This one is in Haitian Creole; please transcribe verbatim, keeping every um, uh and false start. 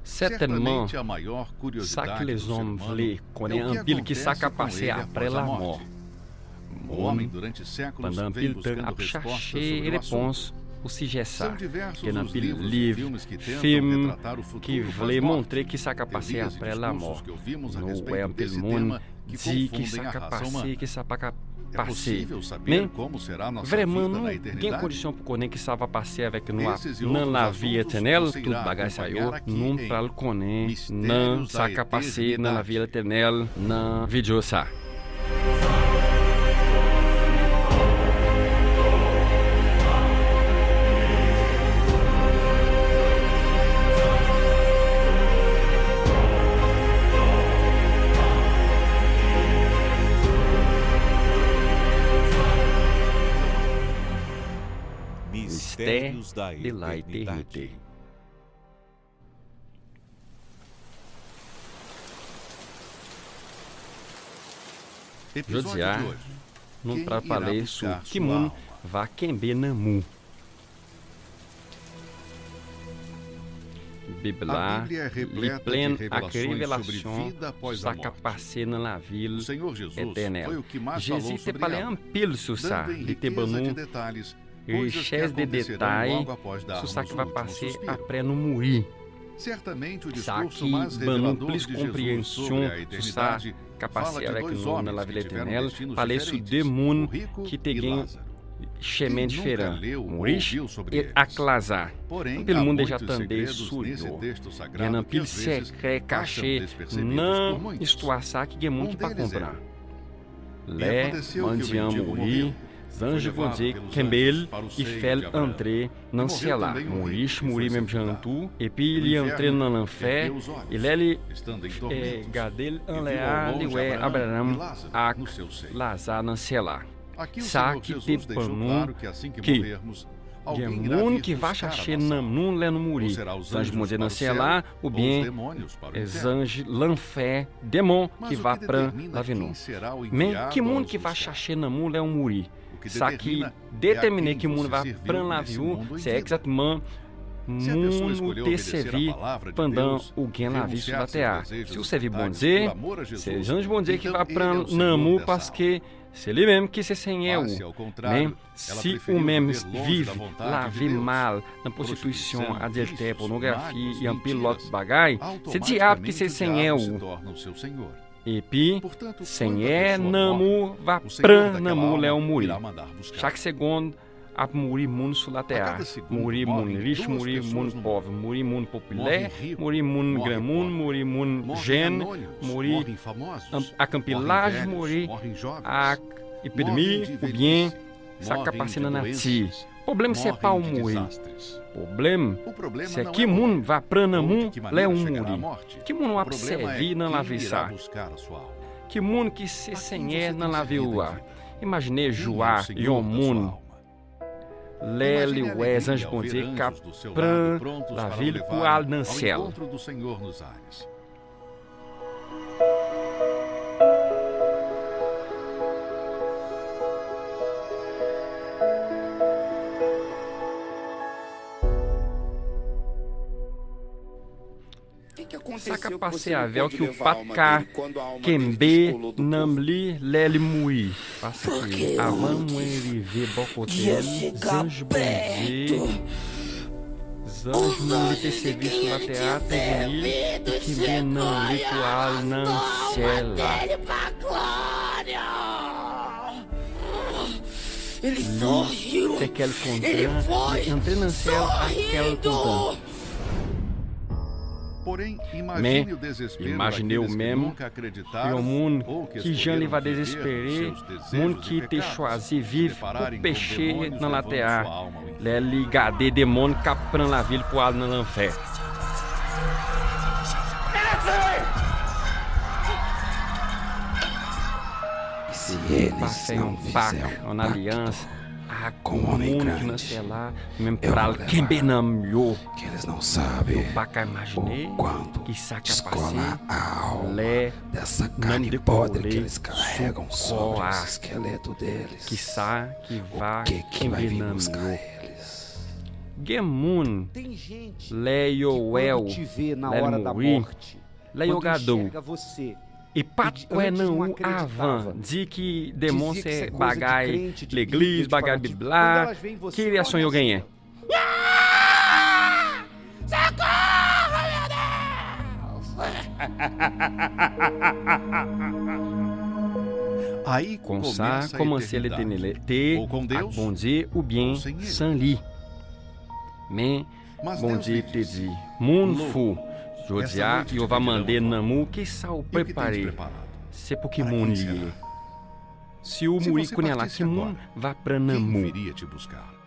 Sètènman, sa ke lèzòm vle konnen anpil, ki sa k ap pase apre lanmò. Moun, pandan anpil tan, ap chache repons o sijè sa. Gen anpil liv, fim ki vle montre ki sa k ap pase apre lanmò. Nou wè anpil moun di ki sa ka pase, ki sa pa ka pase. Men, vrèman, nou gen kondisyon pou konnen ki sa va pase avèk nou nan lavi etènèl. Tout bagay sa yo, nou pral konnen nan sa ka pase nan lavi etènèl nan videyo sa. Mistérios da Eternidade. Jodi a, nou pral pale sou ki moun va kenbe nanm ou. Bib la, li plen ak revelasyon sou sa k ap pase nan lavi l etènèl. Jezi te pale anpil sou sa. Li te ban nou richès de detay sou sa ki va pase apre nou mouri. Sa ki ban nou plis konpreyansyon sou sa k ap pase avèk nou nan lavi etènèl, pale sou de moun ki te gen chemen diferan, rich e ak Laza. Anpil moun deja tande sou yo. Gen anpil sekrè kache nan istwa sa ki gen moun ki pa konprann. Lè mandyan an mouri, zanj Bondye kenbe l, li fè l antre nan syèl la. Moun rich mouri menm jan an tou, epi li antre nan lanfè, e lè li, eh, gade l anlè a, li wè Abraram ak Laza nan syèl la. Sa ki te ban nou ki gen moun ki va chache nanm nou lè nou mouri. Zanj Bondye nan syèl la, oubyen, eh, zanj lanfè, demon ki va pran lavi nou. Men, ki moun ki va chache nanm ou lè w mouri? Sa ki detèmine ki moun va pran lavi ou, se egzakteman moun ou te sèvi pandan ou gen lavi sou latè a. Si w sèvi Bondye, se zanj Bondye ki va pran nanm ou, paske se li menm ki se Senyè ou. Men, si ou menm viv lavi mal, nan pwostitisyon, adiltè, pònografi, e anpil lòt bagay, se dyab ki se senyè ou. Epi, Senyè nanm ou va pran nanm ou lè w mouri. Chak segonn, ap mouri moun sou latè a. Mouri moun rich, mouri moun pòv, mouri moun popilè, mouri moun granmoun, mouri moun jèn, mouri an-, ak anpil laj, mouri ak epidemi, oubyen sa k ap pase nan nati. Pwoblèm se pa w mouri. Pwoblèm se ki moun va pran nanm ou lè w mouri. Ki moun w ap sèvi nan lavi sa? Ki moun ki se Senyè nan lavi w a? Imajine jwa yon moun lè li wè zanj Bondye k ap pran lavi l pou al nan syèl. Sa k ap pase avè w ki w pa t ka kenbe nanm li lè li mouri? Paske avan mwen rive bò kote l, zanj Bondye, zanj moun li te sèvi sou latè a te vini e kenbe nanm li pou al nan syèl la. Li fè kè l kontan, li antre nan syèl ak kè l kontan. Men, imajine w menm, yon moun, kijan li va dezespere, moun ki te chwazi viv pou peche nan latè a, lè li gade de moun k ap pran lavi l pou al nan lanfè. Li pa fè yon pak, yon alyans ak moun ki nan syèl la, men pral kenbe nanm yo. Yo pa ka imajine ki sa ka pase lè nanm dekole sou kò a. Ki sa ki va kenbe nanm yo? Gen moun, lè yo wè w, lè l mouri, lè yo gade w, e pa t kwè nan ou avan, di ki demon se bagay legliz, bagay Bib la, ki reyaksyon yo genyen? Konsa kòmanse letènète ak Bondye oubyen san li. Men Bondye te di, "Moun fou, jodi a yo va mande nanm ou kisa w prepare. Se pou ki moun li ye? Si w mouri kounye a la, ki moun va pran nanm ou?"